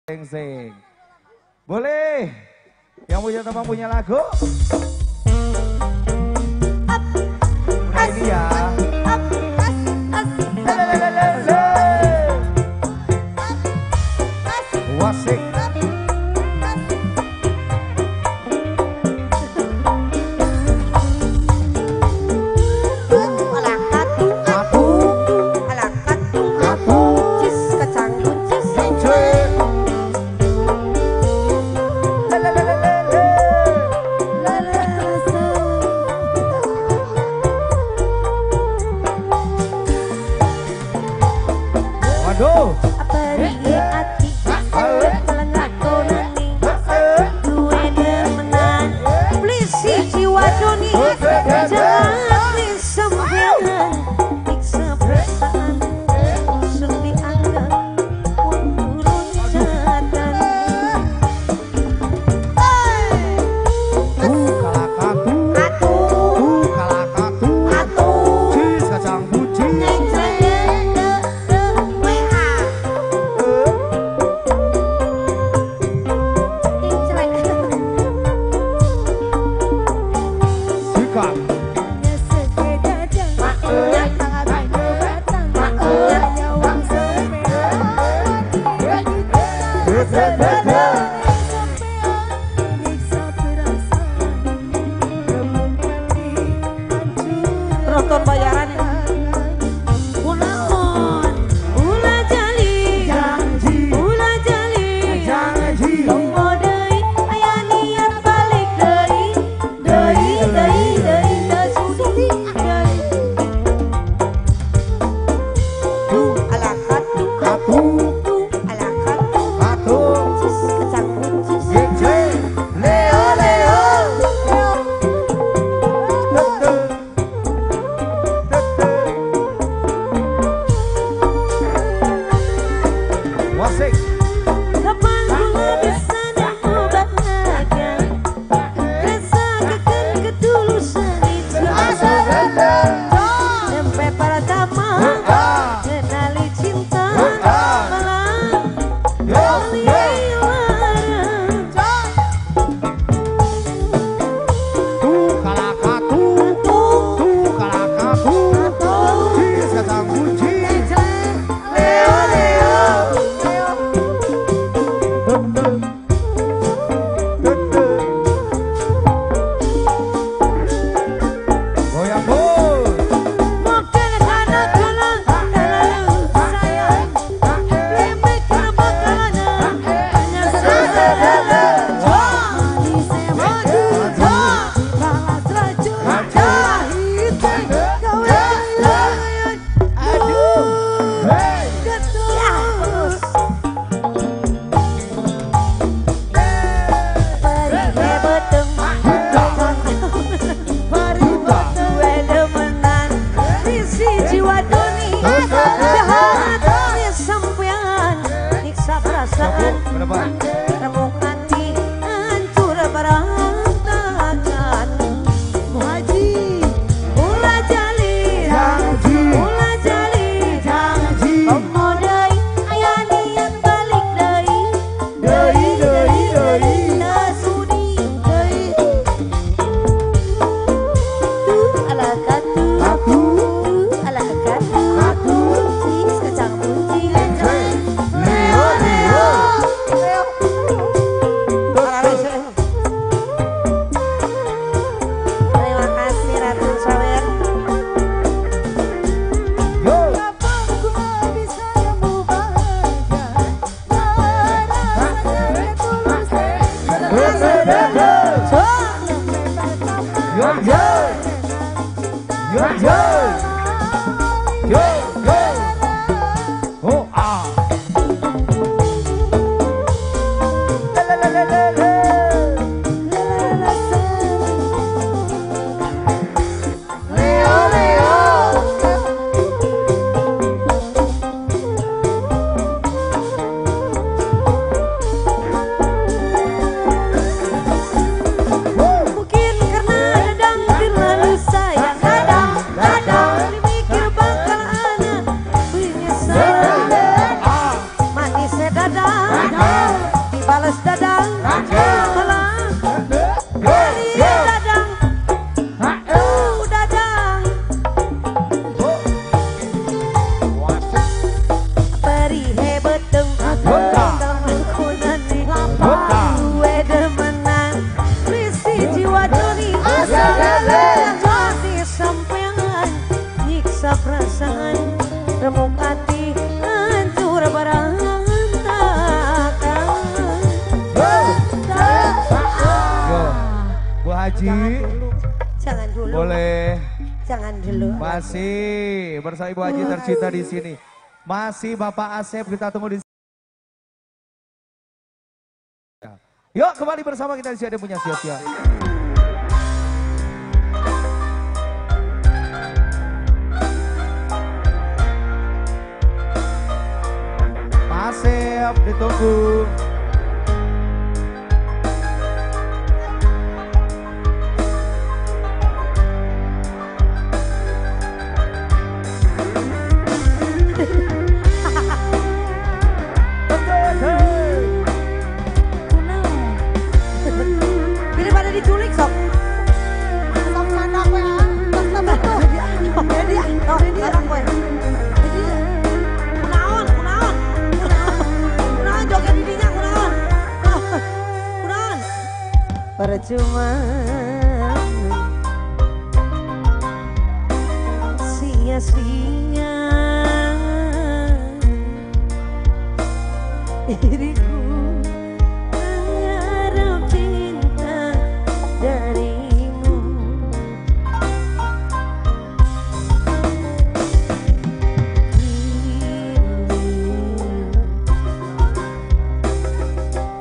Sing. Boleh. Yang punya teman punya lagu. Udah ini ya. Wasik. Nonton bayaran ya. Ulangon, ulah jali, janji, ulah jali, janji. Tombo deui aya niat balik deui, deui deui deui teu sudi deui. Tu ala katu katu, tu ala katu katu. Cis kacang buncis. Leo leo. Wasik. Kapan kula bisa nemu bahagia? Rasa kekan ketulusan itu. Sampai pertama kenali cinta malah lara. Tu kalakatu, tu kalakatu, cis kacang kunci. Leo leo. Goyang bol. Mungkin karena terlalu sayang, mikir bakalan hanya Hey. Kenapa? Remuk hati hancur berantakan. Haji, ulah jali, janji, ulah jali, janji. Tombo deui aya niat balik deui, Deui deui deui. Teu sudi deui. Tu ala katu, Katu, tu ala katu, katu. Cis kacang buncis. Leo leo. Terima kasih Ratu Sawer. Yo. Yo yo. Yo yo. Yo yo. Oh ah. La la la la la. Leo leo. Mungkin karena dadang terlalu sayang, dadang, dadang mikir bakalan Haji. Jangan dulu. Jangan dulu. Boleh. Jangan dulu. Masih bersama Ibu Haji tercinta di sini. Masih Bapak Asep kita tunggu di sini. Yuk kembali bersama kita di sini ada punya sia-sia. Asep ditunggu. Diculik sok. Sok sana we ah. Sok sama tuh. Jadi orang we. Jadi kunaon, kunaon. Kunaon joget di dinya kunaon. Kunaon. Percuma sia-sia diriku mengharap cinta darimu. Kini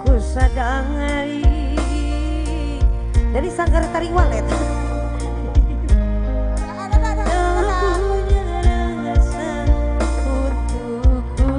ku sadari dari sangkar taring walet. Punya rasa untukku.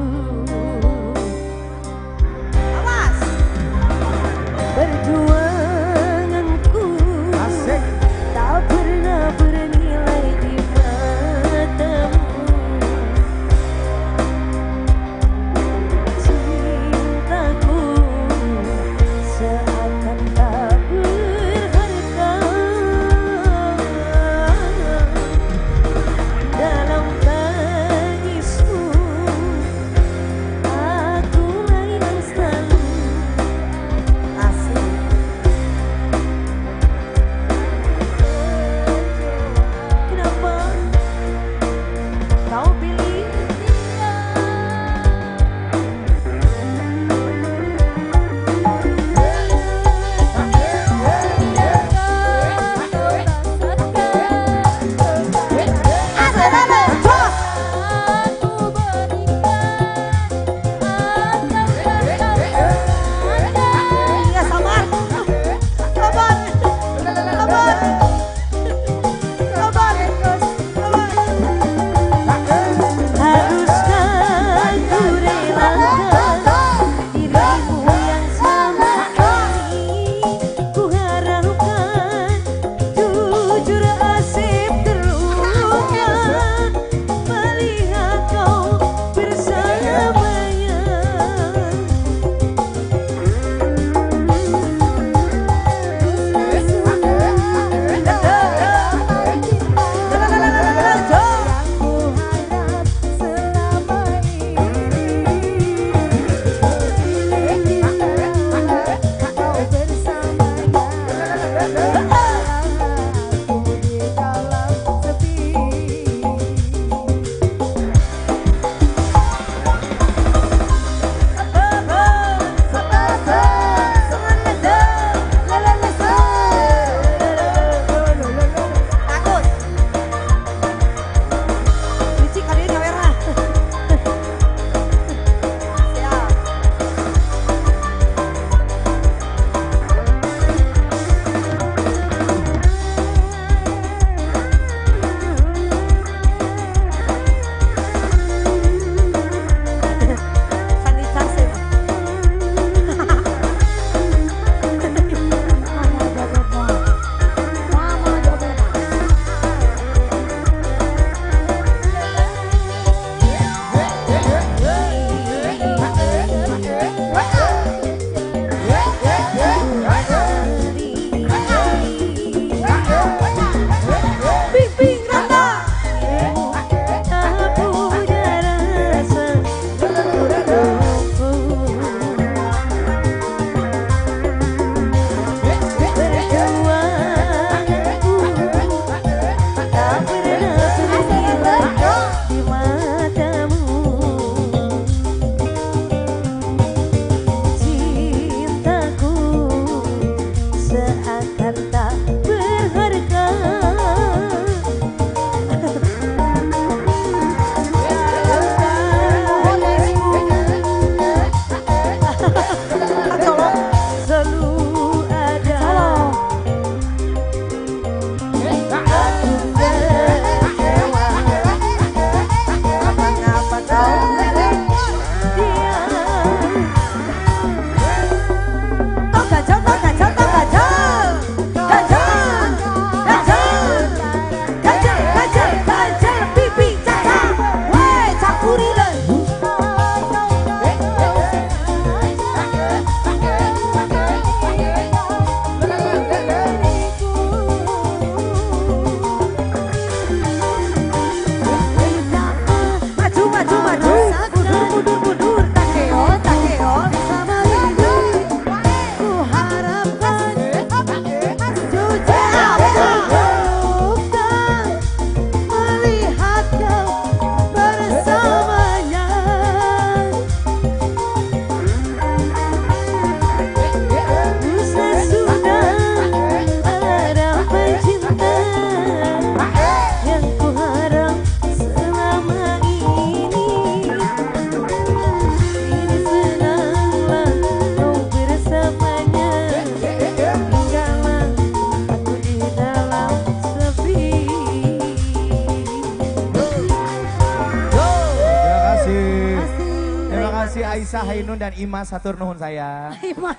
Aisyah, Hainun dan Imas, hatur nuhun saya. Imas.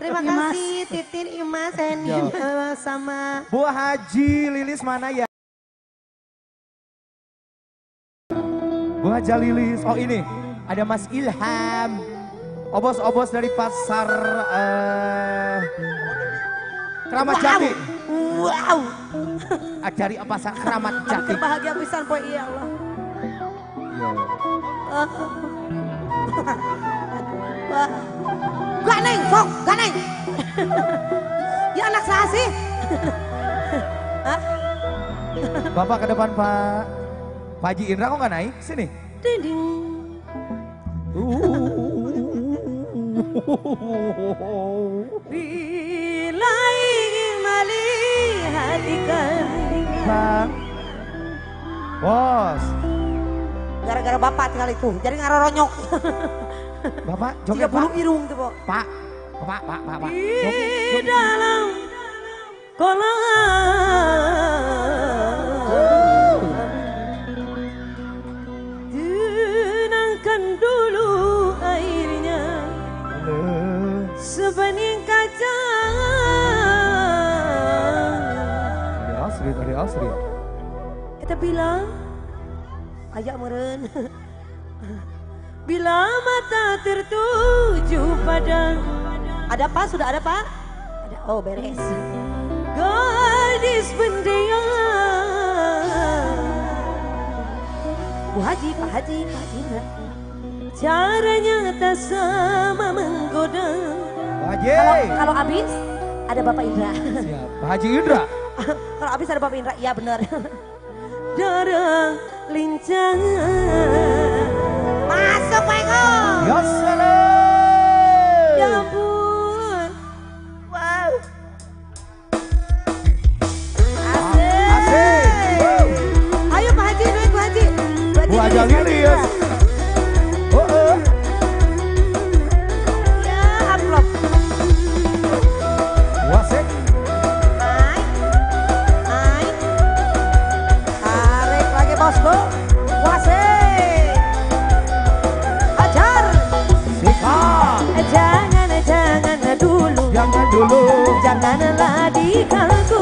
Terima kasih Titin, Imas, Henin, sama Bu Haji Lilis mana ya? Bu Haji Lilis, oh ini ada Mas Ilham. Obos-obos dari pasar Kramat Jati. Wow. Dari pasar Kramat Jati. Bahagia pisan poe ya Allah. Gak neng, sok, gak neng. Ya anak saya sih. Bapak ke depan Pak. Pak Haji Indra kok nggak naik? Sini. Dinding. Bila ingin melihat ikan. Bang. Bos. Gara-gara bapak tinggal itu, jadi ngaroronyok. Bapak, joget Pak. 30 irung tuh, Pak. Pak, Pak, Pak, Pak, Pak. Di dalam kolam. Tenangkan dulu airnya. Sebening kaca. Dari asri, dari asri. Kita bilang ajak meren. Bila mata tertuju pada. Ada Pak, sudah ada Pak? Ada, oh beres. Gadis pendiam. Bu Haji, Pak Haji, Pak Haji. Caranya tak sama menggoda. Pak Haji. Kalau habis ada Bapak Indra. Siap, Pak Haji Indra. Kalau habis ada Bapak Indra, iya benar. Darah lincah. Masuk Pak Eko. Ya salam. Ya ampun. Wow. Asik. Asik. Ayo Pak Haji, duit Bu Haji. Bu Haji Lilis. Oh, oh. Ya amplop. Wasik. Naik. Naik. Tarik lagi bosku. Wasik. Ajar. Sikat. Jangan, jangan dulu. Jangan dulu. Janganlah diganggu.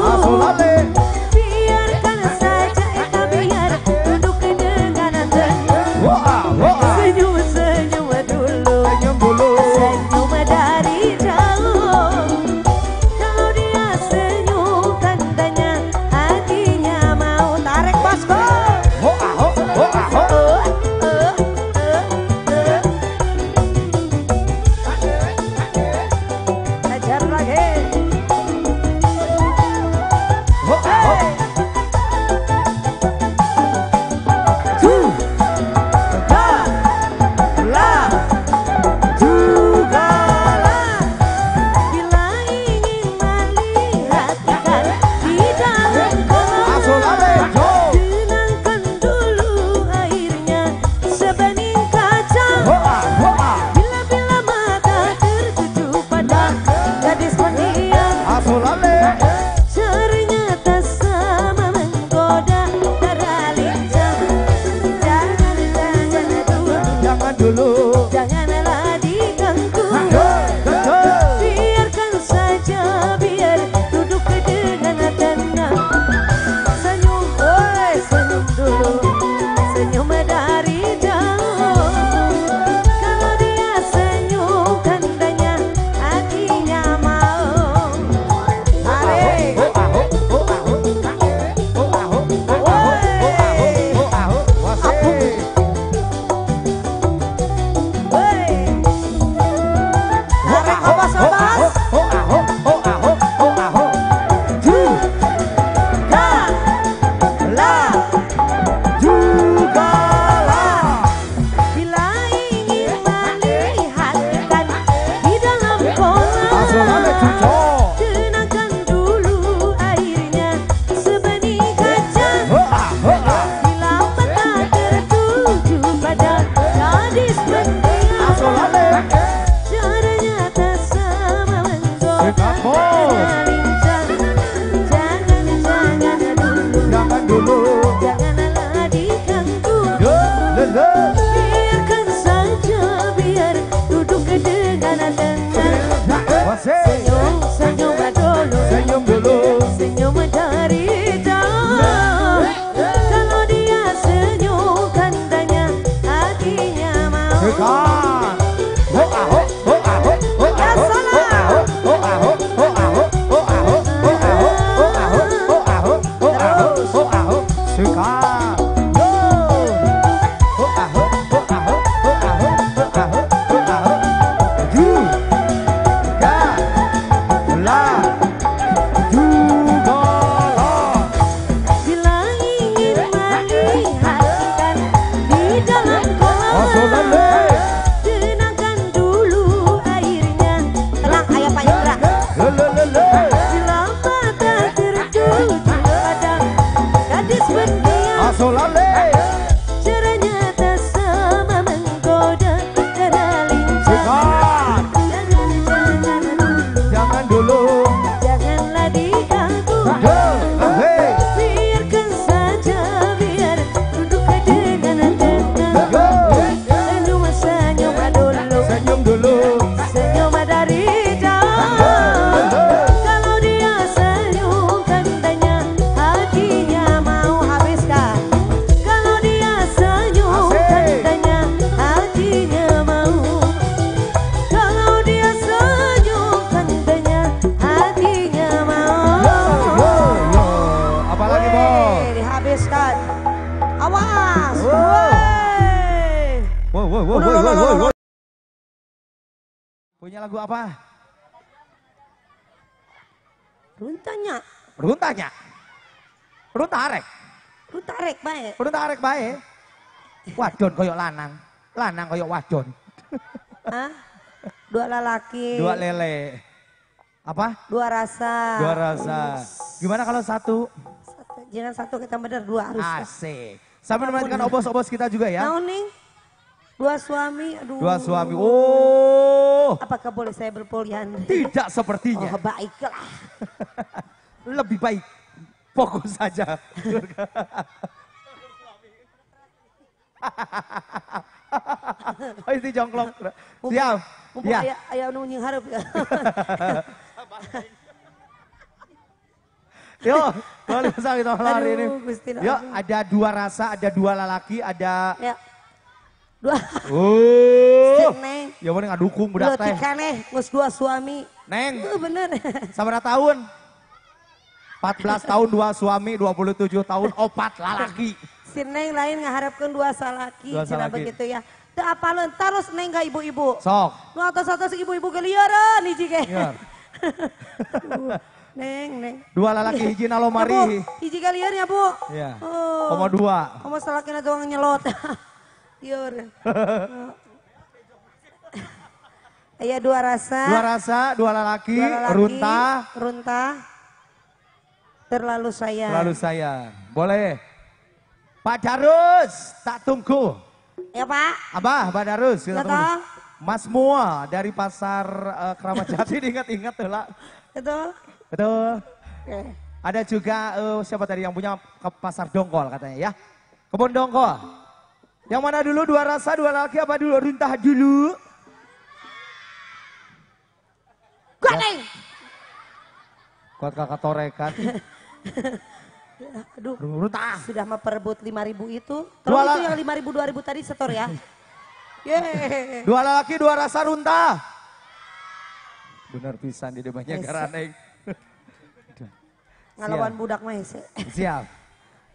Biarkan saja eta biar tunduk dengan tenang. Senyum, senyum dulu. Senyum dulu. Senyum dari jauh. Kalau dia senyum tandanya hatinya mau. Tarik bosku. Ajar lagi. Oh, oh. Sikat. Ho ah ho, ho ah ho, ho ah ho, ho ah ho, ho ah ho, ho ah ho, ho ah ho, ho ah ho, ho ah ho, ho ah ho, ho ah ho, ho ah ho. Sikat. Yo. Ho ah ho, ho ah ho, ho ah ho, ho ah ho, ho ah ho. Ju. Ga. La. Juga la. Bila ingin melihat ikan di dalam kolam, tenangkan dulu airnya. Tenang, ayah Pak Indra. Bila mata tertuju pada gadis pendiam, caranya tak sama menggoda, cara lincah. Jangan, jangan dulu, Jangan dulu. jangan lagi ganggu. Biarkan saja, biar duduk dengan tenang. Lalu senyum dulu, Senyum dulu. senyum dari jauh. Kalau dia senyum tandanya hatinya mau habiskan. Kalau dia senyum tandanya hatinya mau. Kalau dia senyum tandanya hatinya mau. Yo, yo. Apalagi, Bos? Weh, dihabiskan. Awas. Oh. Weh. Wow, wow, wow, wow, wow, wow. Punya lagu apa? Runtahnya. Runtahnya. Runtah arek. Runtah arek bae. Runtah arek bae. Wadon koyok lanang. Lanang koyok wadon. Hah? Dua lelaki. Dua lele. Apa? Dua rasa. Dua rasa. Gimana kalau satu? Satu. Jangan satu, kita bener dua harus. Asik. Sambil memainkan obos-obos kita juga ya. Naon nih? Dua suami, aduh. Dua suami. Oh. Apakah boleh saya berpoliandri? Tidak sepertinya. Oh, baiklah. Lebih baik fokus saja. Oh, itu jongklok. Siap. Mumpung Ya. aya aya nu nyinghareup ya. Yo, boleh bisa kita malam hari ini. Aduh, Gusti Yo, ada dua rasa, ada dua lalaki, ada Ya. Dua. Oh. Neng. Ya mana ngadukung budak teh. Leutik kaneh, geus dua suami. Neng. Bener. Sabaraha tahun? 14 tahun dua suami, 27 tahun opat lalaki. Si Neng lain ngaharapkeun dua salaki, Dua cenah salaki. begitu ya. Teu apaleun taros Neng ka ibu-ibu. Sok. Nu atos-atos ibu-ibu gelieureun hiji ge. Lieur. Aduh, Neng, Neng. Dua lalaki hiji na Ya, Bu, lomari. hiji galieur ya, Bu. Iya. Oh. Komo dua. Komo salakina doang nyelot. Lieur. Aya dua rasa. Dua rasa, dua lalaki, Dua lalaki, runtah, Runtah. Terlalu sayang. terlalu sayang. Boleh. Pak Darus, tak tunggu. Ya, Pak. Abah, Pak Darus, kita Ya, tunggu. toh. Mas Mua dari Pasar Kramat Jati diingat-ingat tuh lah. Betul. Betul. Oke. Ada juga siapa tadi yang punya ke Pasar Dongkol katanya ya. Kebun Dongkol. Yang mana dulu dua rasa, dua laki apa dulu? Runtah dulu. Kuat, Neng. Kuat kakak torekan. Aduh. Runtah. Sudah memperebut 5.000 itu. Dua Tolong itu yang 5.000 2.000 tadi setor ya. Yeay. Dua laki, dua rasa runtah. Bener pisan di depannya Hese. garaneng. Ngalawan budak mah hese. Siap.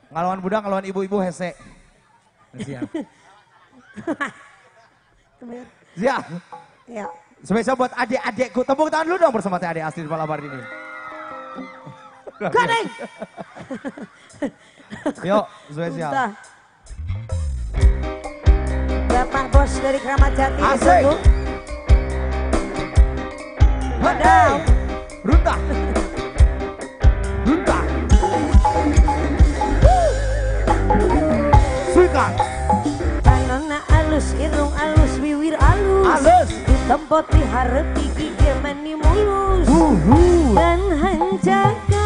Ngalawan budak, ngalawan ibu-ibu hese. Siap. Siap. Ya. Spesial buat adik-adikku. Tepuk tangan dulu dong bersama Teh Adik Astrid malam hari ini. Gading. Yuk, spesial. Runtah. Bapak bos dari Kramat Jati. Asik. ditunggu. Wadaw. Runtah. Runtah. Suikan. Panonna alus, irung alus, wiwir alus. Alus. Ditempot diharep gigi mani mulus. Dan hanjaka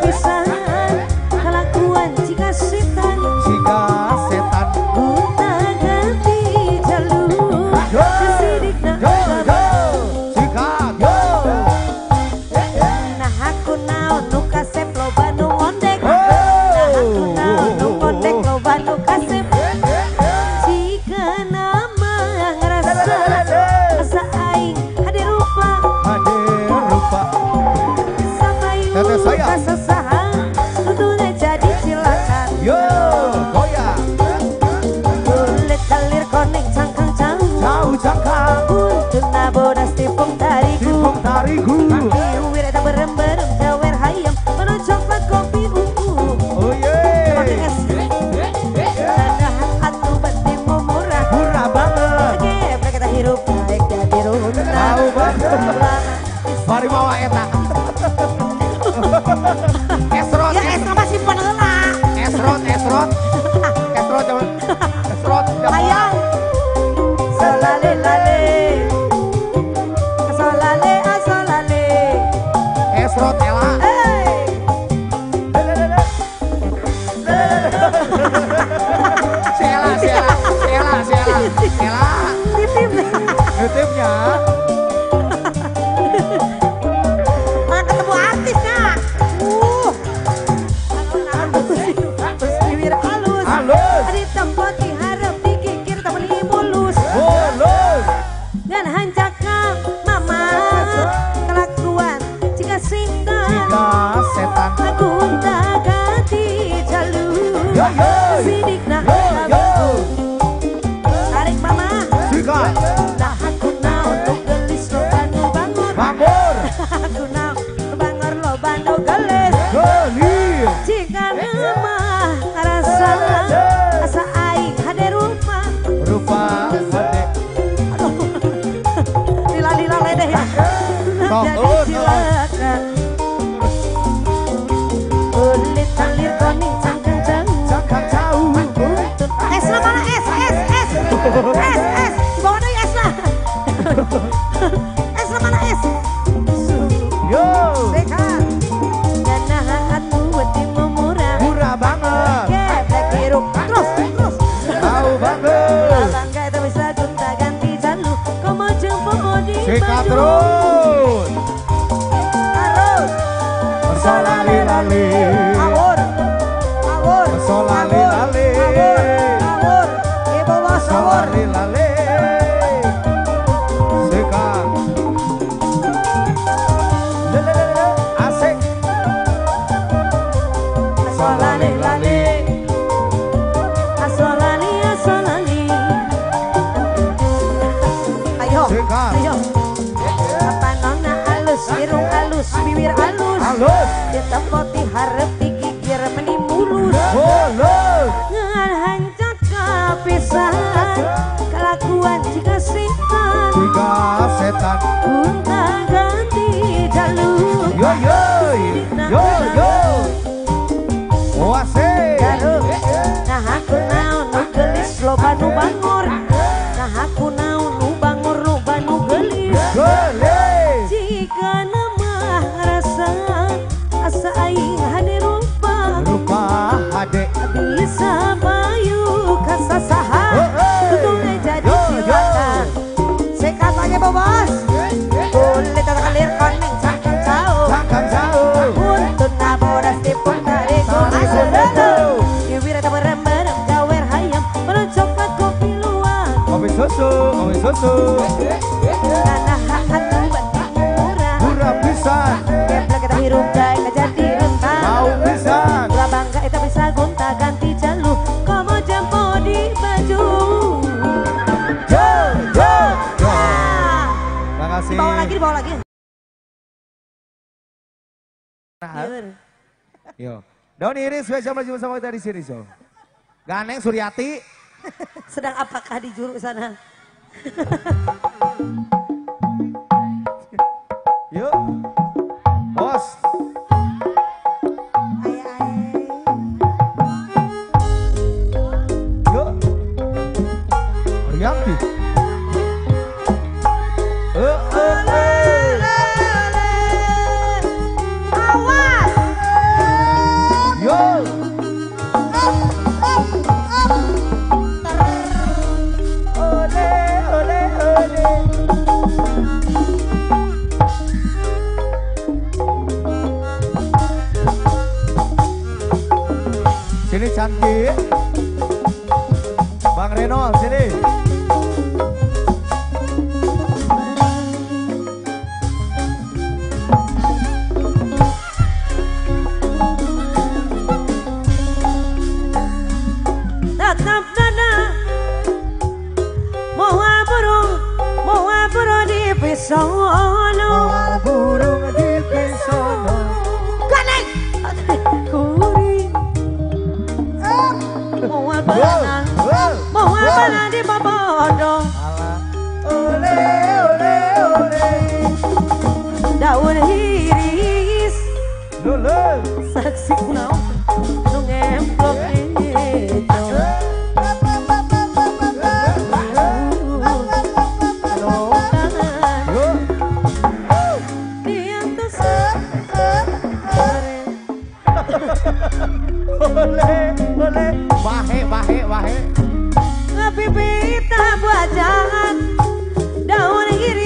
pisan kalakuan jika setan. Jika setan. Gonta ganti jalur. Yo. Kesidikna Yo, yo. Sikat, yo. Nah aku naon nu kasep loba nu ngondek. Oh. Nah aku naon nu ngondek loba nu kasep. Jika nama ngerasa Ya. Orang ketemu artis nak. Terus bibir halus. Halus. Di tempat diharap dikikir tak beli mulus. Mulus. Dan hancaka mama kelakuan jika setan. Jika setan. Aku tak ganti jalur. Yo yo. Sidik nah. Yo yo. Tarik mama. Jika. Nah aku naon nu gelis lo banu bangor. Bangor. Aku naon nu bangor lo banu gelis. Gelis. Jika nama rasa asa aing hade rupa. Rupa hade. Aduh. Lila-lila ledeh ya. Jadi cilaka. Kulit talir kuning cangkang jauh. Cangkang jauh. S lah mana S S S S S. Bawa deh S lah. S lah mana S. Yo. Sehat. Dana atuh wedi murah. Murah banget. Geblek hirup terus terus. Tahu banget. Bangga itu bisa gonta ganti jalu. Komo jempol di Sikat baju. terus. Terus. Solali-lali. Awur. Awur. Solali-lali. Awur. Awur. Ibu bos awur. Solali-lali. Sikat. Lelelele. Asik. Asolali-lali. Asolali, asolali. Ayo. Sikat. Ayo. Panona alus, irung alus, bibir alus. Halus. Ditempoti harap dikikir meni mulus. Mulus. Ngan hancak kapisan, kelakuan jika setan. Jika setan. Gonta ganti jalur. Yo yo. Yo yo. Oh asik. Nah aku naon nu gelis loba nu bangor. Nah aku naon nu bangor loba nu gelis. Gelis. Jika nama rasa asa aing hade rupa. Rupa hade. Bisa bayu kasasaha. Tutungnya jadi Yo, yo. cilaka. Sekat lagi bos. Kulit kelir kuning cangkang jauh. Cangkang jauh. Untuk naboras dipun tarik Tarik. Bibir eta merem-merem gawer hayam mencoklat kopi luwak. Kopi susu, kopi susu. Tanah atuh batik murah. Murah pisan. Geblek eta hirup daek jadi rentang. Mau pisan. Ulah bangga eta bisa gonta ganti jalu. Komo jempo di baju. Yo yo yo. Ah. Makasih. Dibawa lagi, dibawa lagi. Yo. Daun iris spesial berjumpa sama kita di sini, so. Ganeng Suryati. Sedang apakah di juru sana? Yuk. Bos. Aye aye. Yuk. Suryati. Awas. Yo. Ole ole ole. Sini cantik. Bang Reno sini. Tetap nada moa burung di pisono. Moa burung di pisono. Ganeng kuring. Moa berenang, moa berenang di babodong. Ole ole ole. Daun hiris. Lulu. Saksi kunaon nu ngemplok itu. Ole ole. Wahe wahe wahe. Ngapipita buajangan daun hiris.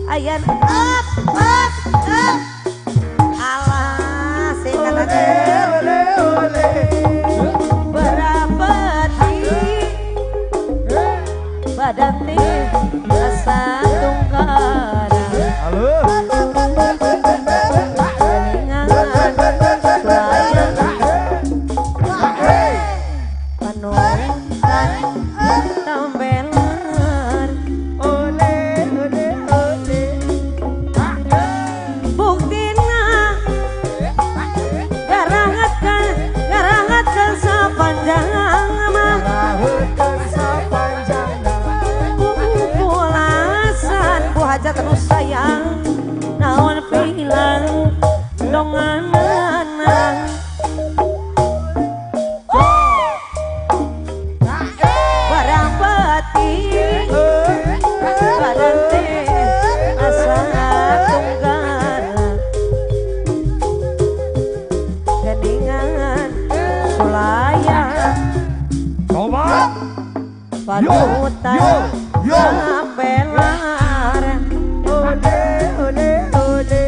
Ayan up up up. Alah singkat aja. Ole ole. Berapati badan teh asa tunggara. Halo. Geningan layang panutan tambelan. Ole ole ole. Buktina garangatkan sapanjang mah. Rahutan sapanjang. Pulasan bu hajat terus sayang naon pilang donganan. Barang peti badan teh asa tunggara. Geningan sulayang Coba. panutan Yo, yo. sambelar. Ole ole ole.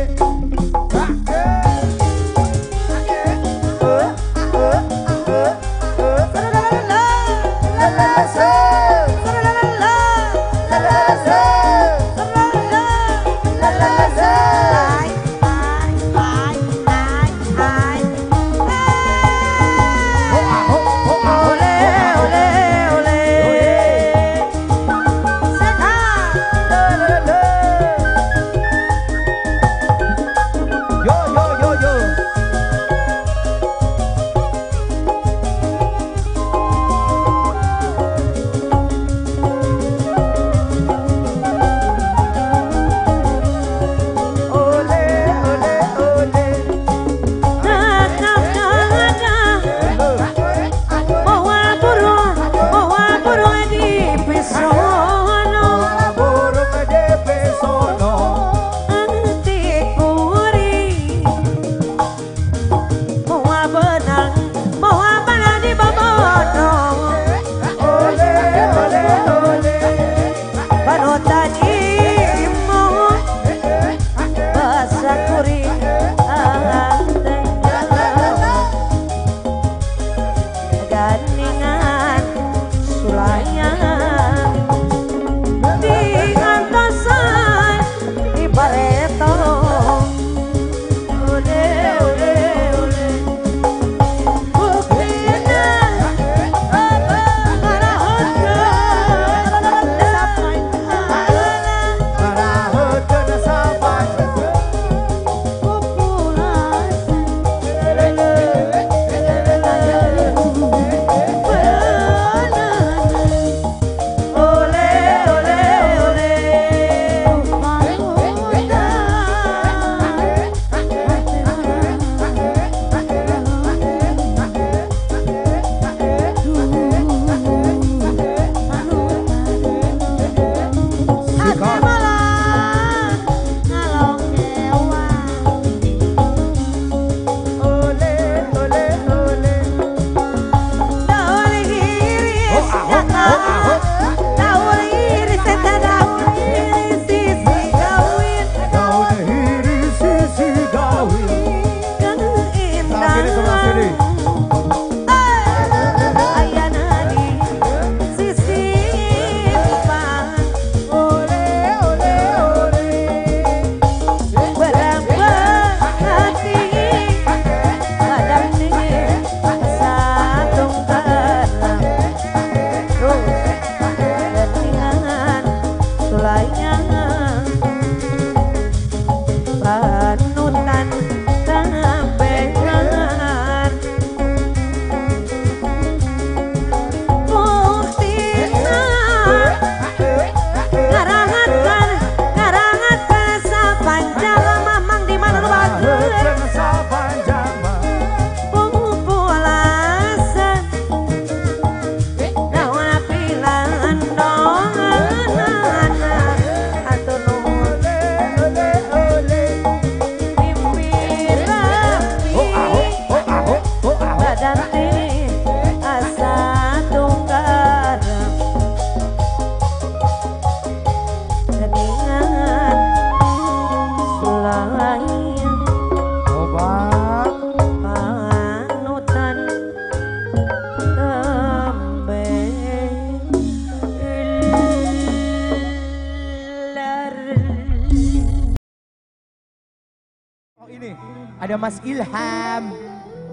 Ini ada Mas Ilham.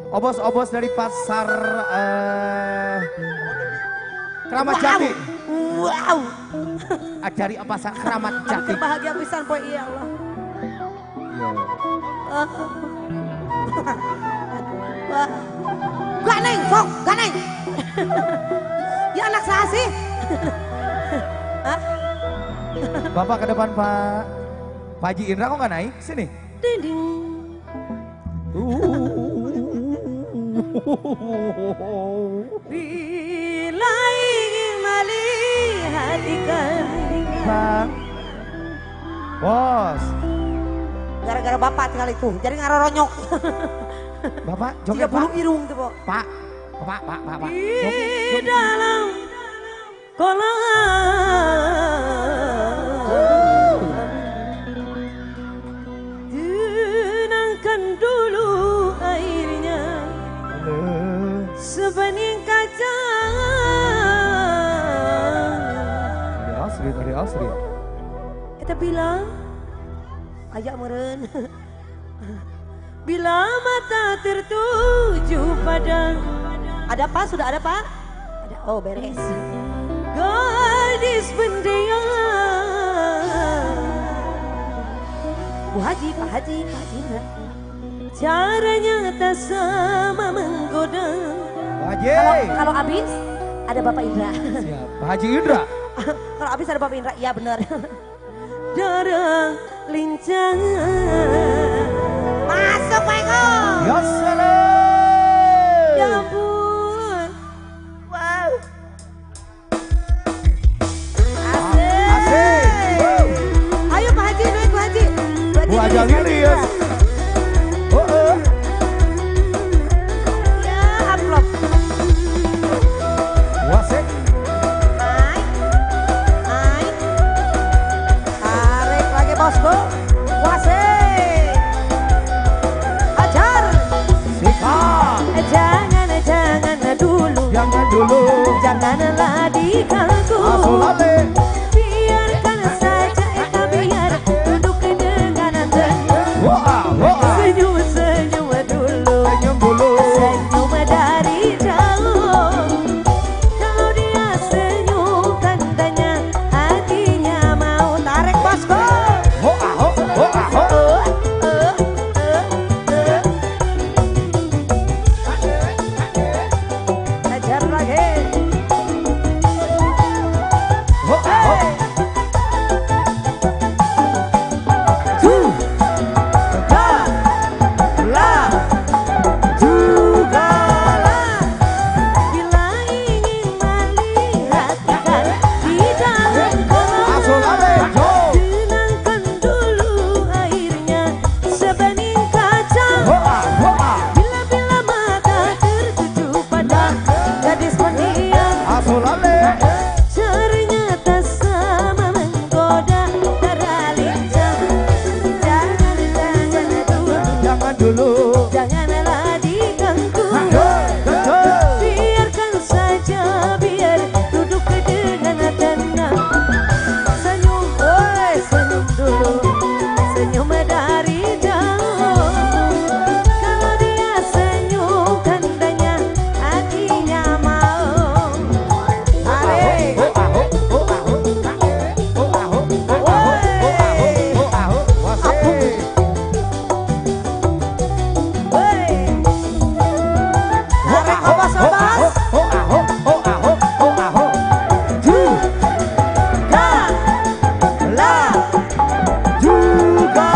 Obos-obos dari pasar Kramat Jati. Wow. Dari pasar Kramat Jati. Aku bahagia pisan poe ya Allah. Wah. Gak neng, sok, gak neng. Ya anak saya sih. Hah? Bapak ke depan Pak. Pak Haji Indra kok nggak naik? Sini. Ding. Bila ingin melihat ikan, Bang. Bos. Gara-gara bapak tinggal itu, jadi ngaroronyok. Bapak, joget Pak. Irung tuh, Pak. Pak, Pak, Pak, Pak. Di dalam kolam tenangkan dulu airnya sebening kaca. Ada asri, ada asri. Kita bilang ayak meren. Bila mata tertuju pada. Ada Pak, sudah ada Pak? Ada, oh beres. Gadis pendiam. Bu Haji, Pak Haji, Pak Haji. Caranya tak sama menggoda. Pak Haji. Kalau habis ada Bapak Indra. Siap, Pak Haji Indra. Kalau habis ada Bapak Indra, iya benar. Darah lincah. Masuk Pak Eko. Ya salam. Ya ampun. Wow. Asik. Asik. Ayo Pak Haji, duit Bu Haji. Bu Haji Lilis. Oh, oh. Ya amplop. Wasik. Naik. Naik. Tarik lagi bosku. Wasik. Ajar. Sikat. Jangan, jangan dulu. Jangan dulu. Janganlah diganggu. Asolale. Biarkan saja eta biar duduk dengan tenang. Wah, wah. Senyum, senyum dulu. Senyum dulu. Senyum dari jauh. Kalau dia senyum tandanya hatinya mau. Tarik bosku. Ho, ah, ho, ho, ah, ho. Ajar lagi. Ho, ah, ho. Juga lah, juga lah. Bila ingin melihat ikan di dalam kolam, Asolale, jo. tenangkan dulu airnya sebening kaca. Ho, ah, ho, ah. Bila-bila mata tertuju pada gadis pendiam, Asolale. ternyata sama menggoda darah lincah. Jangan, jangan dulu, Jangan dulu. janganlah diganggu. Betul. Biarkan saja biar duduk dengan tenang. Senyum, oi, senyum dulu, senyum dari jauh. Kalau dia senyum tandanya hatinya mau. Tarik. Ho, ah, ho, ho, ah, ho. Ho, ah, ho, ho, ah, ho, ho, ah, ho, ho, ah, ho. Wasik. Woi. Ho, Tarik ah, ho, obos ho, ah, ho, obos. ho, ah, ho, ho, ah, ho, ho, ah, ho. Juga lah, Juga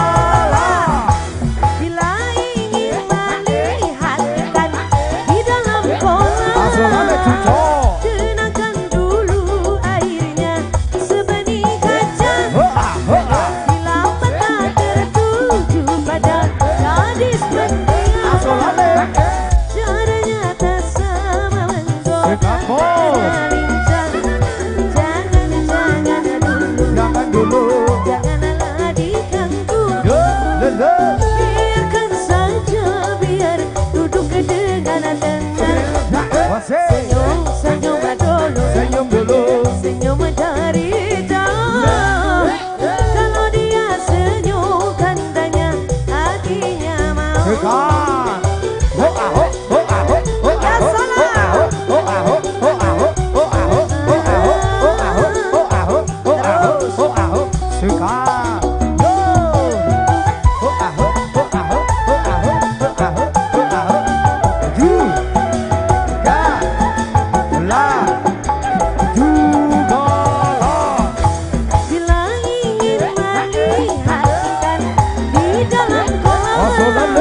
Sikat. Ho ah ho ho ah ho ho ah ho ho ah ho ho ah ho ho ah ho ho ah ho ho ah ho ho ah ho ho ah ho ho ah ho. Sikat. Ho ho ah ho ho ah ho ho ah ho ho ah ho ho ah ho. Juga la juga la. Bila ingin melihat ikan di dalam kolam,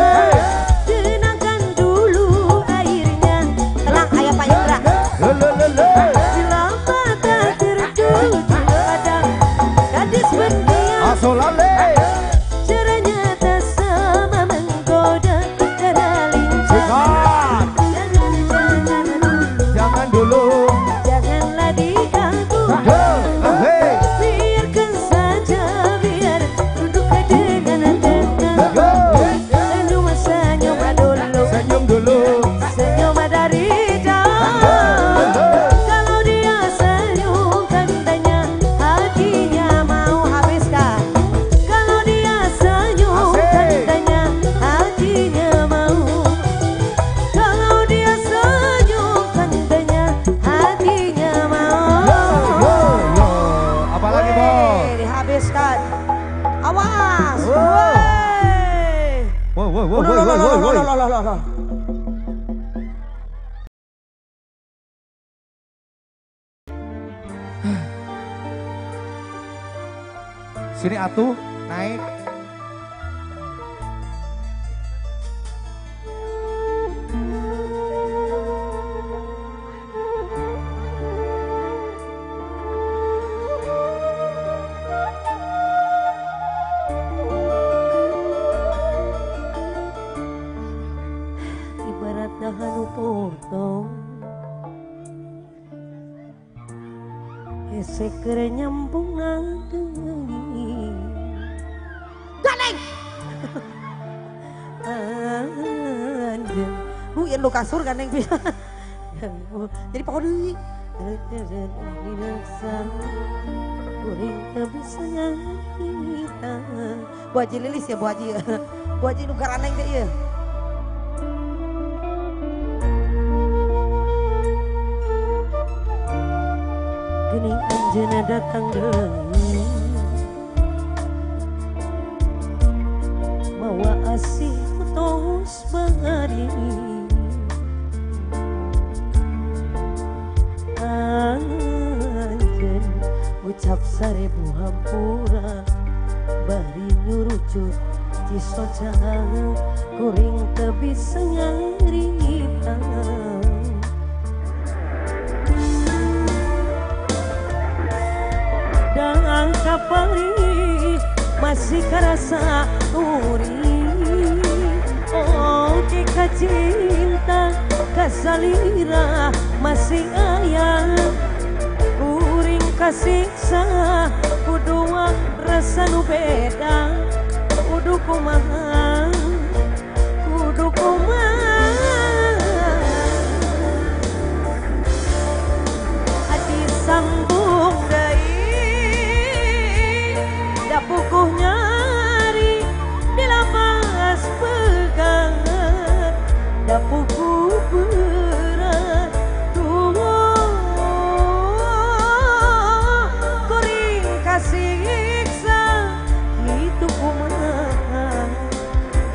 tenangkan dulu airnya. Tenang ayah Pak Indra. Bila mata tertuju pada gadis pendiam, caranya tak sama menggoda cara lincah. Jangan, jangan, Jangan dulu. janganlah diganggu. Biarkan saja, biar duduk dengan tenang. Lalu senyum dulu, Senyum dulu. senyum dari jauh. Kalau dia senyum tandanya hatinya mau Habiskan. Kalau dia senyum Asik. tandanya hatinya mau. Kalau dia senyum tandanya hatinya mau. Yo yo. Apalagi bos? Weh, dihabiskan. Awas. Oh. Weh. Woi woi woi Loh, woi loh, woi loh, woi. loh, loh, loh, loh. Sini atuh naik. Ibarat dahan potong hese keur nyambung deui. Ganeng. Anjeun Lu yang lu kasur ganeng pisan. Jadi pokok deui. Kuring teu bisa nyarita. Bu Haji Lilis ya Bu Haji. Bu Haji nu garaneng teh ieu. Geuning anjeunna datang deui, mawa asih tos bari. Anjeun ucap sarebu hampura, bari nyurucut cisoca. Kuring teu bisa nyarita. Dan kapali masih kerasa uri. Oh jika cinta kasalira masih ayah. Kuring kasiksa kudua rasa nu beda. Kudu kumaha, kudu kumaha. Hati sambung deui, da pukuh nyari dilapas pegangan, da pukuh berat. Duh, kuring kasiksa kitu kumaha,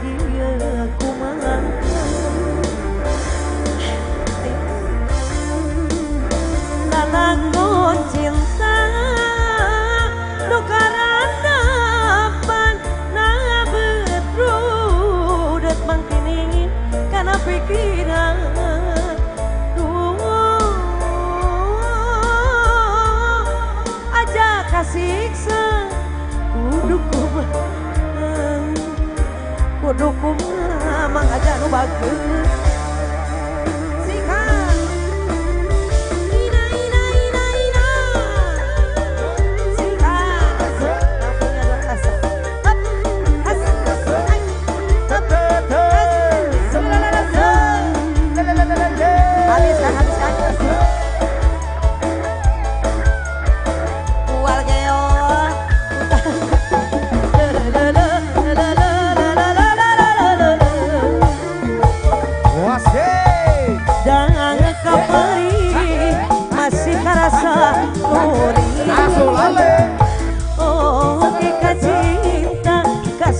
kieu kumaha. Lalakon cinta nu karanapan nabet rudet mangkiningin kana pikiran. Duh, aja kasiksa kudu kumaha, Kudu kumaha mang aja nu bagus. Sikat. Ina ina ina ina. Sikat. Langsungnya luar biasa. Up, has, naik, up, has, Habiskan, habiskan. Ual geo. La la la la la la la la la la la.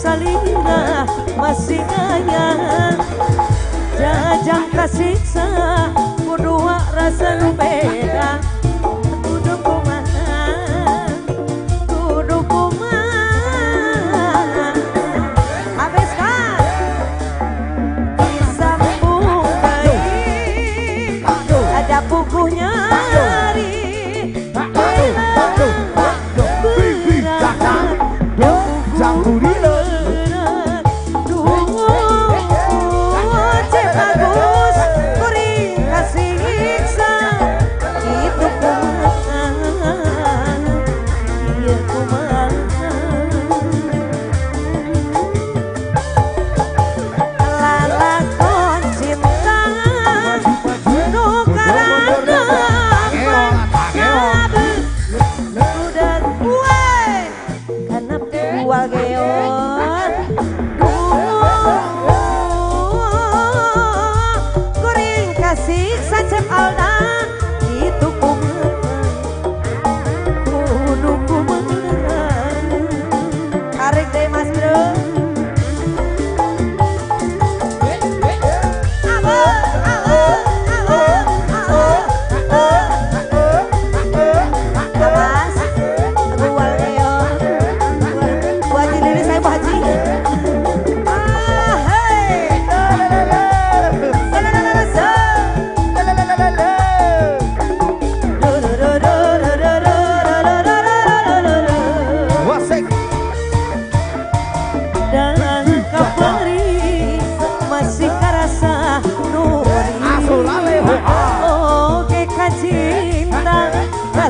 Salira masih gaya jajang kasiksa kudu rasa nu beda kudu kumaha kudu kumaha habiskan disambung deui ada puguh nyari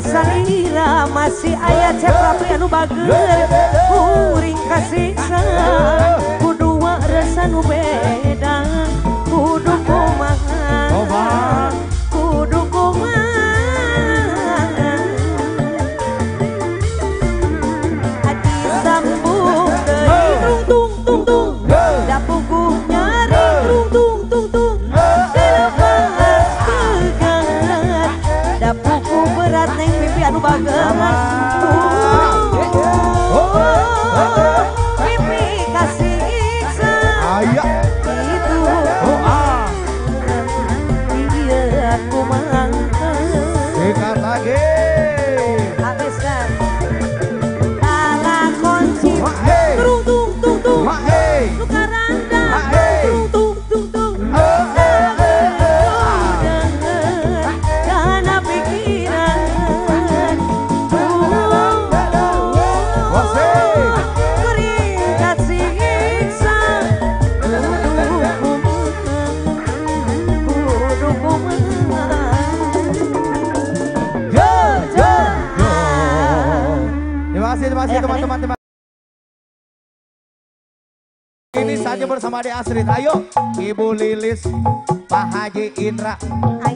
Salira masih aya Cep Rapi anu bager kuring kasiksa kudu rasa nu beda kudu kumaha kudu kumaha hati sambung deui tung tung tung tung da puguh nyari tung tung tung tung dilepas pegat da puguh berat neng pipi anu bager pipi kasiksa itu iya aku mangka sikat lagi habiskan lalakon cinta tung tung tung tung luka randa tung tung tung tung karena pikiran keringat siksa kudu kumaha. Yo yo yo. Terima kasih teman-teman. Ini saja bersama Ade Astrid. Ayo Ibu Lilis, Pak Haji Indra,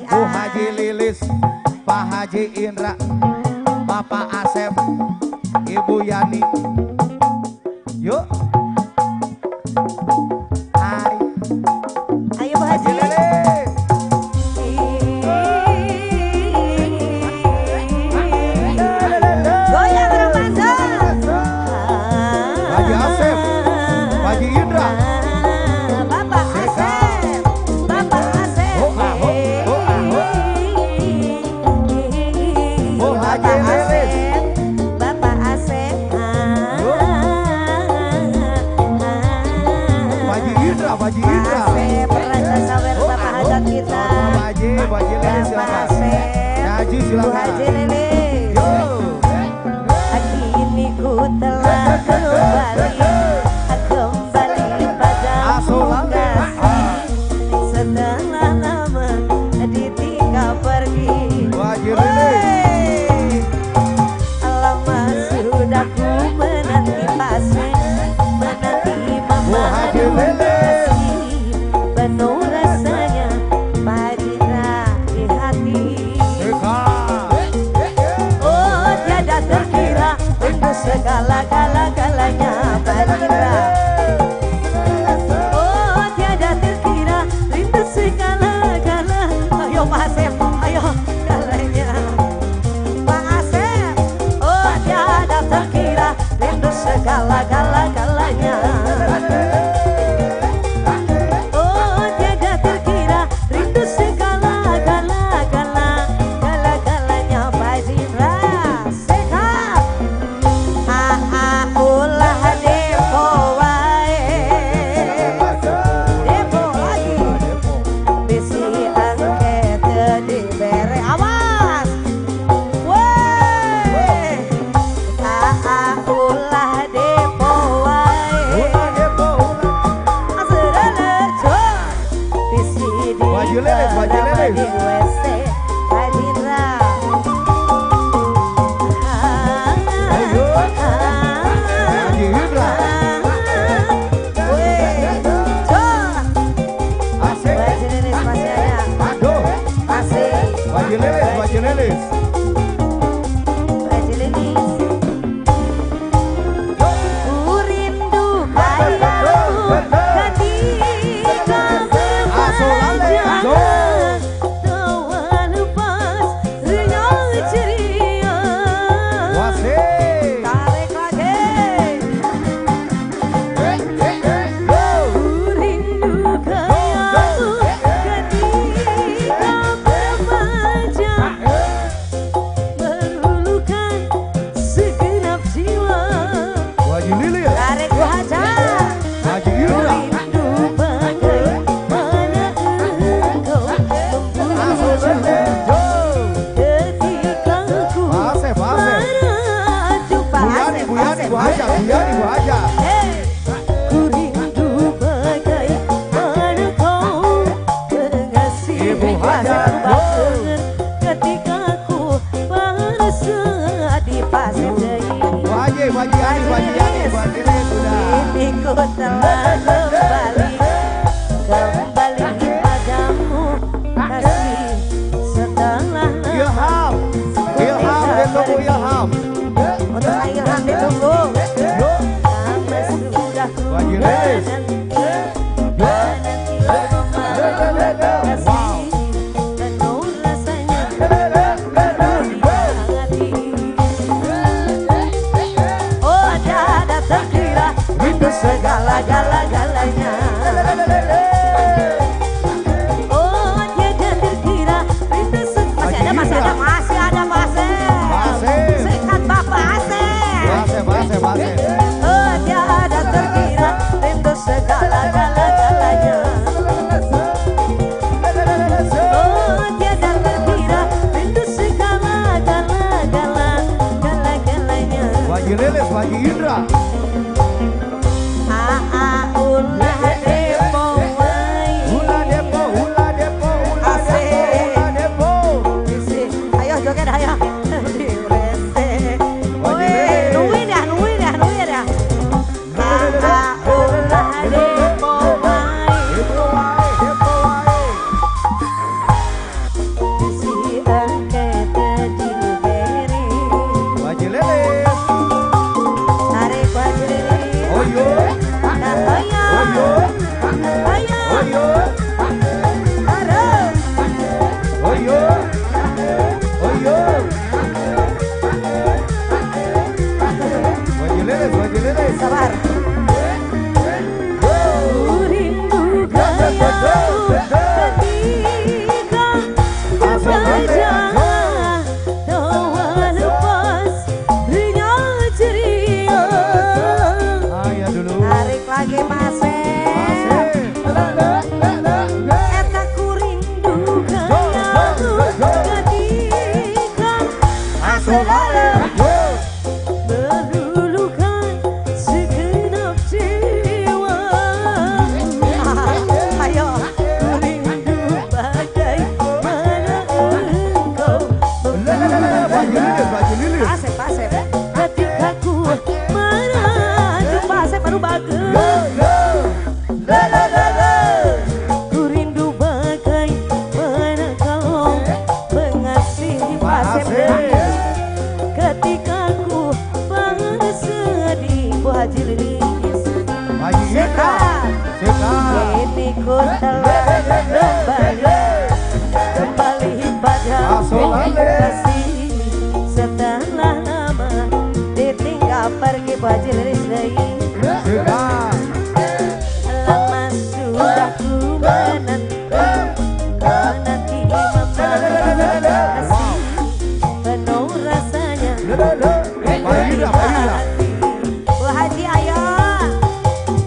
Bu Haji Lilis, Pak Haji Indra, Bapak Asep, Ibu Yani. Yuk. Hai. Ayo Bu Haji Lilis. Goyang Ramadan. Haji Asep, Haji Indra, Bapak Asep, Bapak Asep, Oh, ah, oh, oh, ah, oh. Oh, Haji Bapak Lilis. Asep, Bapak Asep, Haji Indra, Haji Indra. Asep, Raja Sawer, Bapak Hajat kita, Pak Haji, Bu Haji Lilis Bapak silakan. Asep, Haji Bu silakan. Haji Lilis. Yo. Kini ku telah kembali, kembali padamu kasih. Setelah lama ditinggal pergi, Bu Haji Lilis. lama sudah ku menanti pasien, menanti Bu Haji memadu Lilis. kasih. Penuh rasanya pajita di hati. Sikat. Oh tiada terkira untuk segala-gala-galanya. ku telah kembali, kembali padamu kasih setelah Ilham, Ilham ditunggu Ilham. Untuk Ilham ditunggu. Lama sudah ku menanti, menanti kasih penuh rasanya di hati. Oh tiada terkira rindu segala-gala-galanya. Oh tiada terkira rindu Masih ada, masih ada, masih ada Pasir. Sikat Bapak Asep. Pasir, pasir, pasir. Oh tiada terkira rindu segala-gala-galanya. Oh tiada terkira rindu segala-gala-gala-gala-galanya. Wajib Lilis, Wajib Indra. Aa ulah depo wae. Hula depo, hula depo, hula depo, hula depo. Ayo joget ayo. Di WC. Wajib Lilis. Nungguin dah, nungguin dah, nungguin dah. Aa ulah depo wae. Depo wae, depo wae. Si engke teu dibere. Wajib Lilis. Tarik Wajib Lilis. Oh yo, Nah ayo, oh yo, ayo, oh yo, Terus. oh yo, oh yo. Wajib Lilis, Wajib Lilis. Sabar. Ku rindu gayamu ketika berbeda. Tawa lepas rinya ceria. Ayah dulu. Tarik lagi Pasir. Pasir. Eta ku rindu gayamu ketika meluluhkan segenap jiwa. Ayo. Ku rindu bagaimana engkau Wajib Lilis, Wajib Lilis. Pasir, Pasir. ketika ku merajuk. Pasir baru bagus. Ku rindu bagaimana kau mengasihi Pasir. Ketika ku bersedih. Bu Haji Lilis. Wajib Indra. Sikat. Kini ku telah kembali, kembali padamu kasih setelah lama Ditinggal pergi Bu Haji Lilis deui. Sikat. Lama sudah ku menanti, menanti kasih penuh rasanya Pak Indra, Pak Indra. Bu Haji ayo.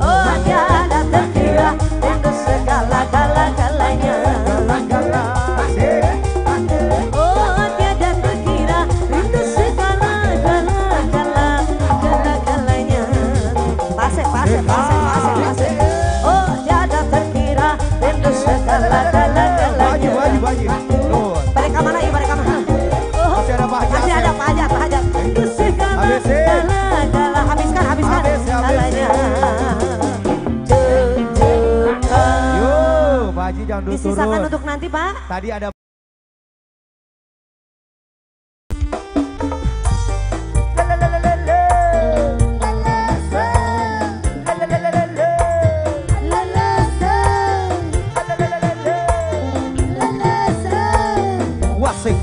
Oh tiada terkira rindu segala-gala-galanya. Oh tiada terkira rindu segala-gala-gala-gala-galanya. Pasir, pasir, pasir, pasir, pasir. Oh tiada terkira rindu segala-gala-galanya. Wajib, wajib, wajib. Tuh. Mereka mana ya, mereka mana? Masih ada Pak Haji Masih ada Asep. Pak Hajat, Pak Hajat. Rindu segala-gala-gala Habiskan, habiskan. Habis, habis. galanya. Yo, Pak Haji jangan dulu Disisakan turun. untuk nanti Pak. Tadi ada Wasik.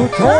Cucu.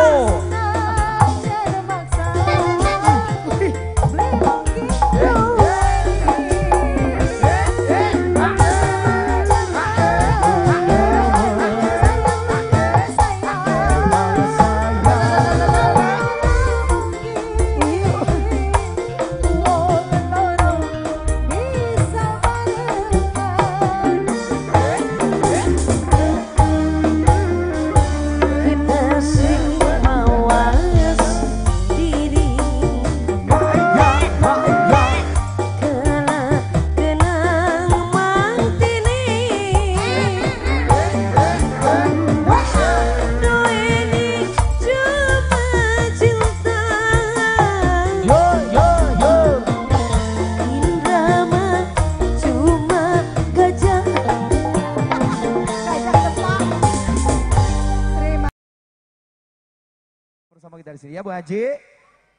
Bersama kita di sini ya Bu Haji.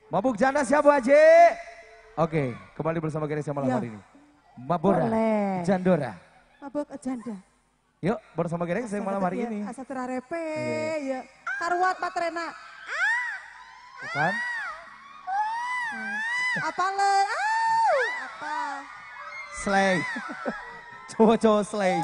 Mabuk janda siap Bu Haji? Oke, kembali bersama kita malam hari ini. Mabora, Jandora. Mabuk janda. Yuk bersama kita malam hari ini. Asa terarepe ya. Karuat patrena. Bukan? Apa le? Apa? Slay. Cowok-cowok slay.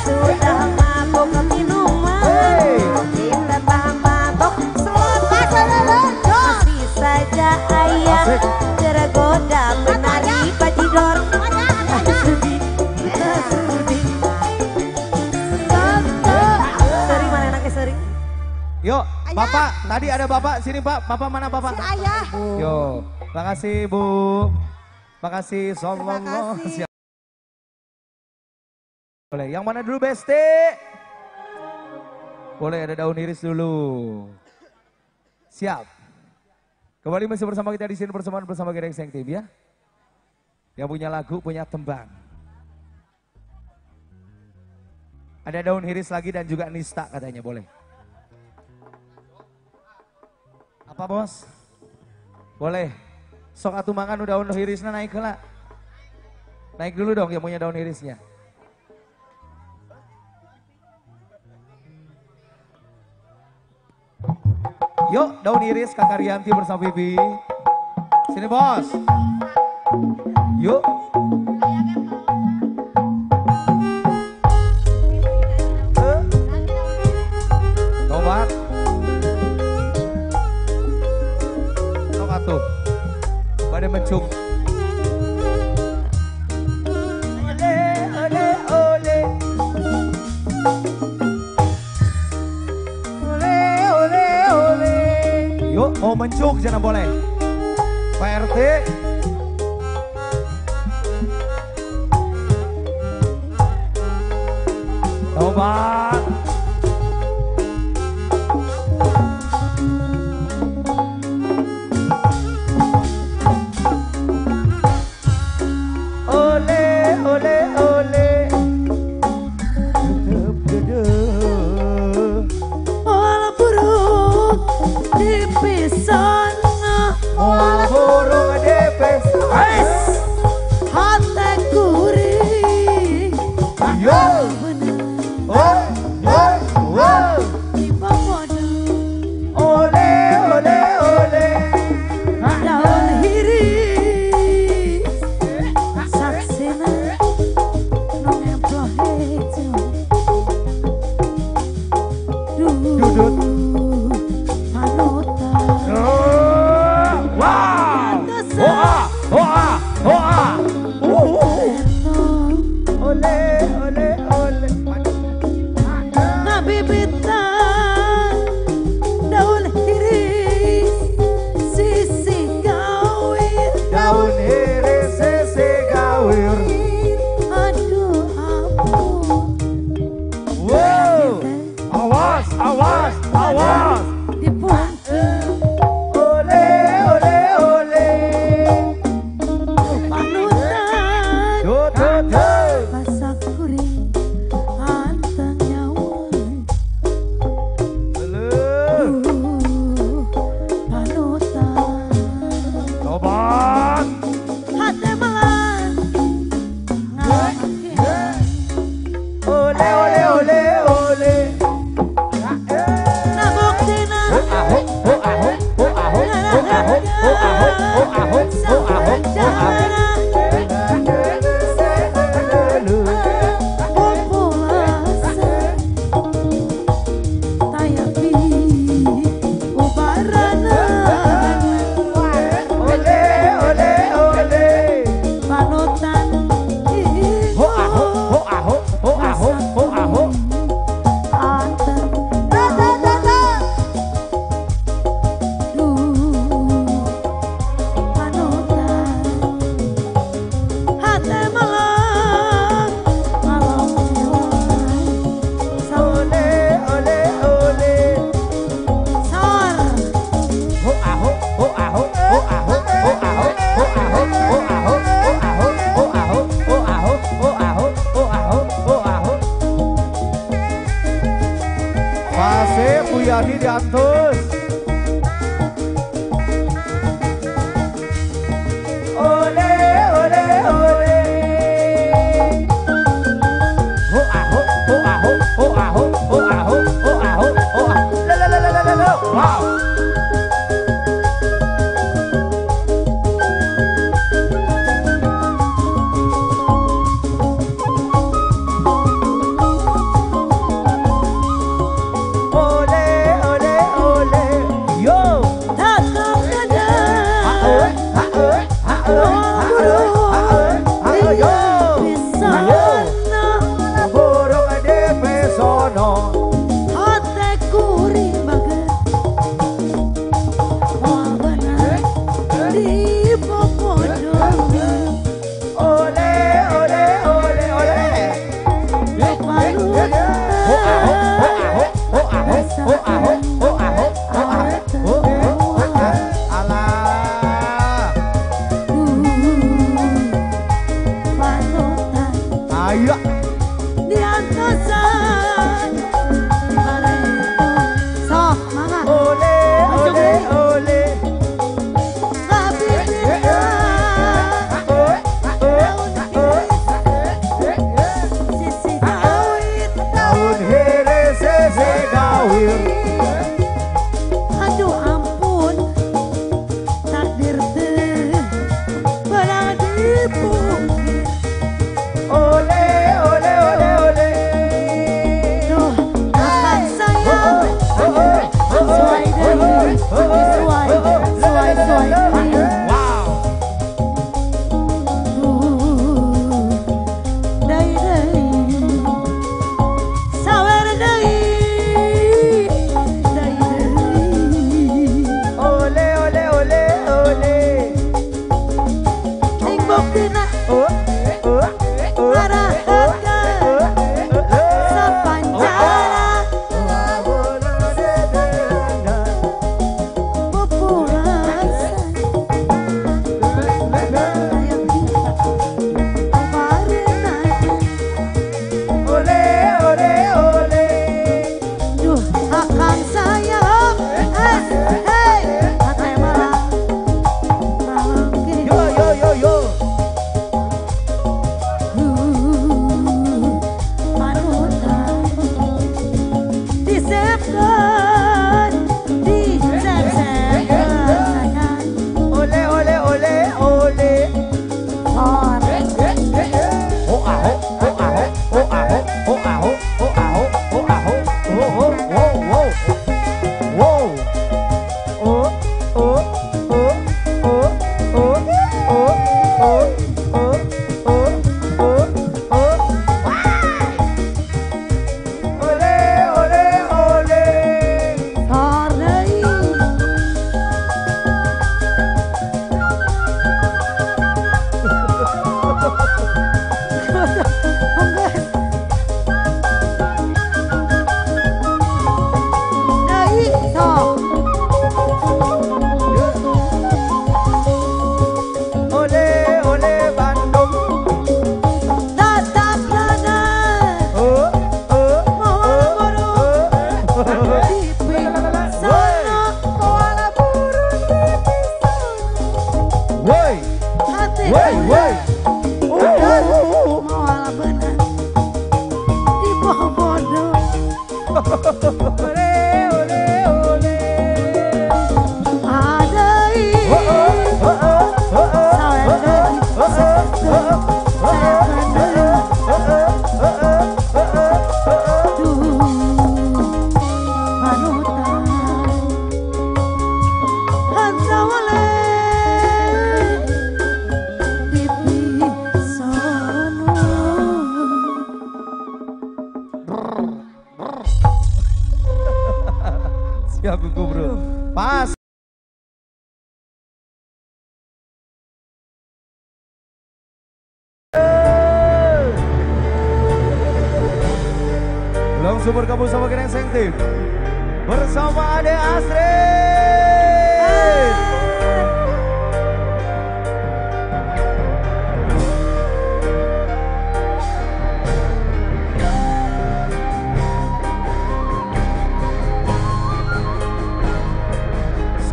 Sudah mabok minuman, kita mabok selot. Yuk, Bapak, tadi ada Bapak, sini Pak. Bapak mana Bapak? Si ayah. Yo, makasih Bu. Makasih sallallahu. Siap. Boleh, yang mana dulu Besti? Boleh, ada daun iris dulu. Siap. Kembali masih bersama kita di sini bersama Gerengseng Team ya. Yang punya lagu, punya tembang. Ada daun iris lagi dan juga nista katanya, boleh. Apa bos? Boleh. Sok atuh mangan daun irisnya naik lah. Naik dulu dong yang punya daun irisnya. Yuk daun iris Kakak Rianti bersama Bibi. Sini bos. Yuk. Tobat. Sok atuh. Pada mencung. Ole ole ole. Ole ole ole. Yuk mau mencung jangan boleh. Pak RT. Tobat. Ole ole ole. Moal burung di pesona, Moal burung di pesona. Hate kuring. Yo. Oh, oh, oh. Ole, ole, ole. Daun hiris saksena nu ngemploh hejo. Dudut. Panutan. Wow. Oh ah, oh ah, oh ah. Ole, ole, ole. Ngabibitan daun hiris sisi gawir, Daun hiris sisi gawir. Aduh ampun. Wow. Awas, awas, awas. Dipunten Ole, ole, ole. panutan. Tut, tut, tut. Pasak kuring anteng nyawa. Leuh. Panutan. Tobat. Hate melan ngalamake. Ole, ole, ole, ole. Nabuktina Oh ah, oh ah, oh ah, oh ah, oh ah, oh ah, oh ah, oh ah. Populasa tayapi ubarana. Ole, ole, ole. Panutan Oh ah, oh ah, oh ah, oh ah, oh. anteng panutan. Hate melang malam Ole, ole, ole. sor. Oh ah, oh ah, oh ah, oh ah, oh ah, oh ah, oh ah, oh ah, oh ah, oh ah, oh ah, oh ah. Masih Bu Yani diantus. Ole, ole, ole. Oh ah, oh ah, oh ah, oh ah, oh ah, oh ah. La la la la la la. Wow. Ole, ole, ole. Woi woi. Moal beunang di bodoh. Ole ole ole. Adai. Siap bro. Pas. Langsung bergabung sama Gereng Sengtif bersama Ade Astrid.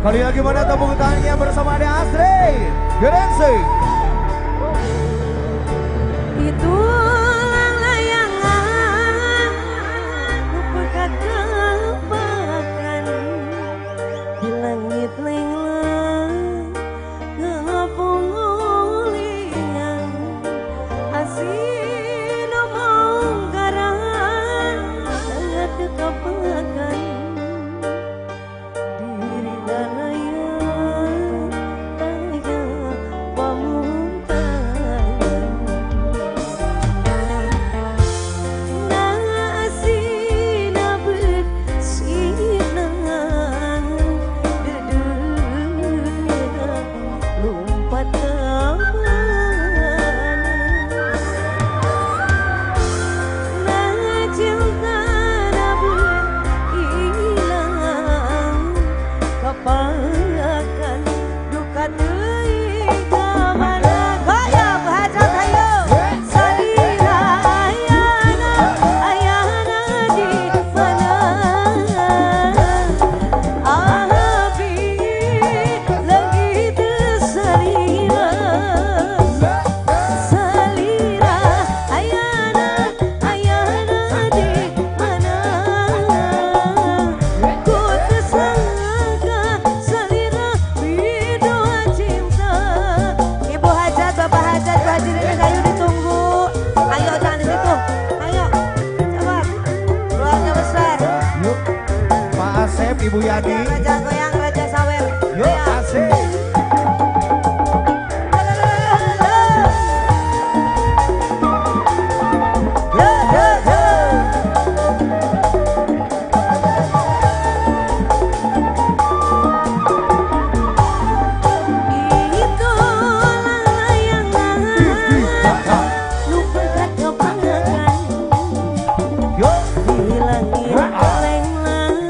Sekali lagi mana tepuk tangannya bersama Ade Astrid Gereng Seng. Itu layangan kepakan di langit lenglang ngapungulian asin omong garan sangat kepakan diri daraya taya pamuntan. Ibu Yani. Raja goyang, Raja sawer. Yuk, asik. Itu layangan lupa kepakan Yuk. di langit lenglang.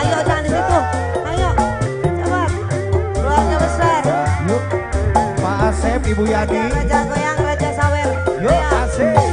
Ayo jangan di situ. Ayo, cepat. Keluarga besar. Yuk, Pak Asep, Ibu Yani. Raja goyang, Raja sawer. Yuk, asik.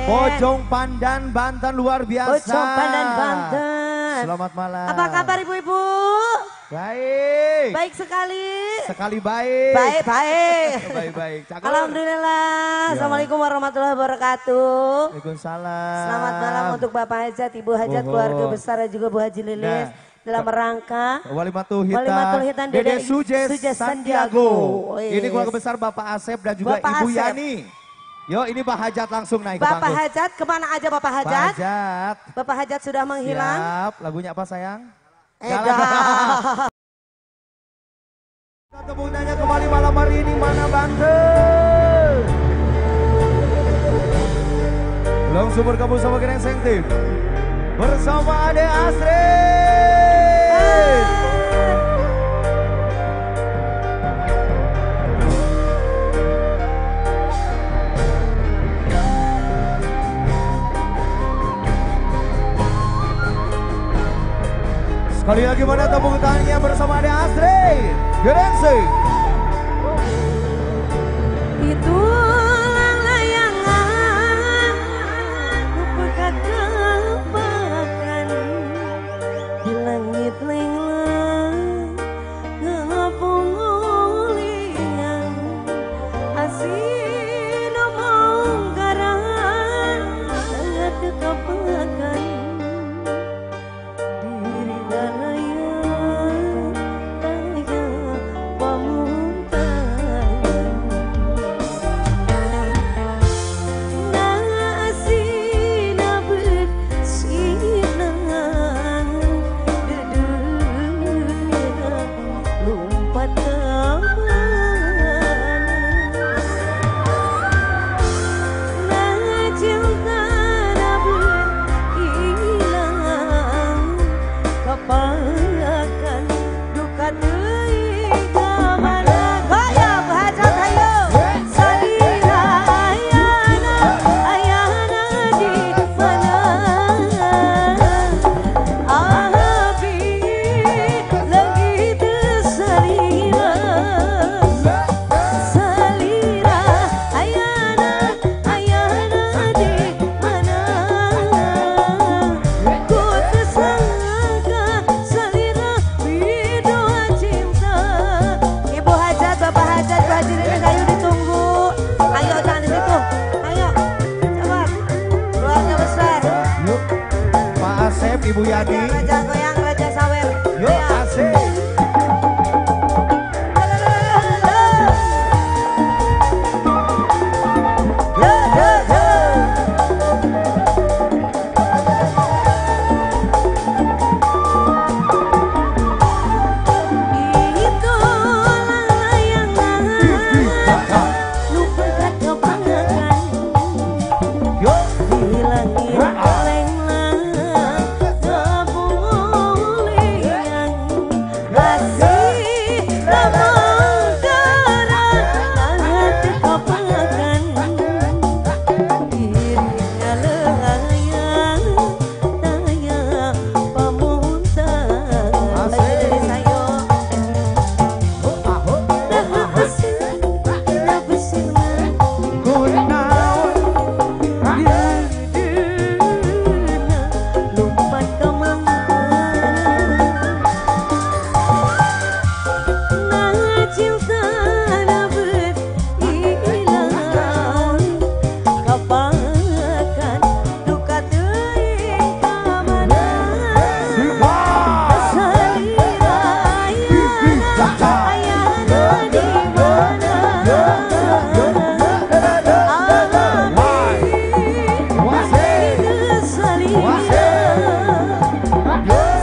Bojong Pandan Banten luar biasa. Bojong Pandan Banten. Selamat malam. Apa kabar ibu-ibu? Baik. Baik sekali. Sekali baik. Baik, baik. Baik, baik. Cakep. Alhamdulillah. Assalamualaikum warahmatullahi wabarakatuh. Waalaikumsalam. Selamat malam untuk Bapak Hajat, Ibu Hajat, keluarga besar dan juga Bu Haji Lilis. Nah. Dalam rangka Walimatul Hitan Dede Sujes Santiago. Ini keluarga besar Bapak Asep dan juga Bapak Ibu Asep. Yani. Yo, ini Pak Hajat langsung naik ke Bapak panggung. Hajat, kemana aja Bapak Hajat? Pak Hajat. Bapak Hajat sudah menghilang. Siap, lagunya apa sayang? Edah. Tepuk tangannya kembali malam hari ini, mana Banten? Langsung bergabung sama Gerengseng Team. Bersama Ade Astrid. Sekali lagi mana tepuk tangannya bersama Ade Astrid Gerengseng. Itulah layangan kupekat kepakan di langit lenglang ngapungulian asin omong garan sangat kepakan diri layan taya pamuntan nasina bersinan dedena lompat kemana na cinta na berhilang kapakan duka teuing ka mana. Goyang Bu Hajat, ayo. Salira ayana, ayana di mana? Abi lagi tersalira, salira ayana, ayana di mana? Ku tersangka salira bidoa cinta. Ibu Hajat, Bapak Hajat, Bu Haji Lilis, ayo ditunggu. Ayo jangan di situ. Ayo, cepat. Keluarga besar. Yuk, Pak Asep, Ibu Yani. Raja goyang, Raja sawer. Yuk, asik.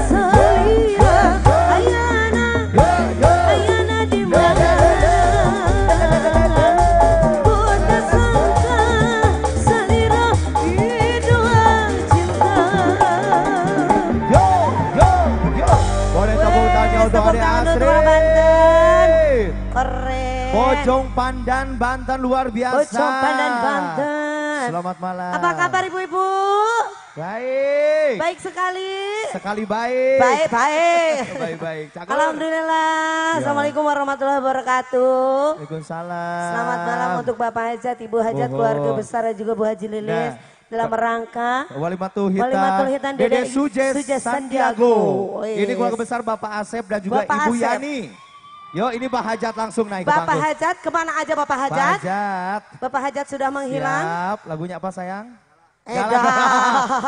Salira ayana, ayana di mana? Ku tak sangka salira hidup cinta. Yo, yo, yo. Boleh tepuk tangannya untuk Tepuk Ade tangan Asri. untuk orang Banten. Keren. Bojong Pandan Banten luar biasa. Bojong Pandan Banten. Selamat malam. Apa kabar ibu-ibu? Baik. Baik sekali. Sekali baik. Baik, baik. Baik, baik. Cakep. Alhamdulillah. Ya. Assalamualaikum warahmatullahi wabarakatuh. Waalaikumsalam. Selamat malam untuk Bapak Hajat, Ibu Hajat, Oho. keluarga besar dan juga Bu Haji Lilis. Nah. Dalam rangka Walimatul Hitan, Walimatul Hitan Dede Dede Sujes Sujes Santiago. Santiago. Ini keluarga besar Bapak Asep dan juga Bapak Ibu Asep. Yani. Yo, ini Pak Hajat langsung naik ke Bapak panggung. Hajat, kemana aja Bapak Pak Hajat? Hajat. Bapak Hajat sudah menghilang. Siap. Lagunya apa sayang? Edah.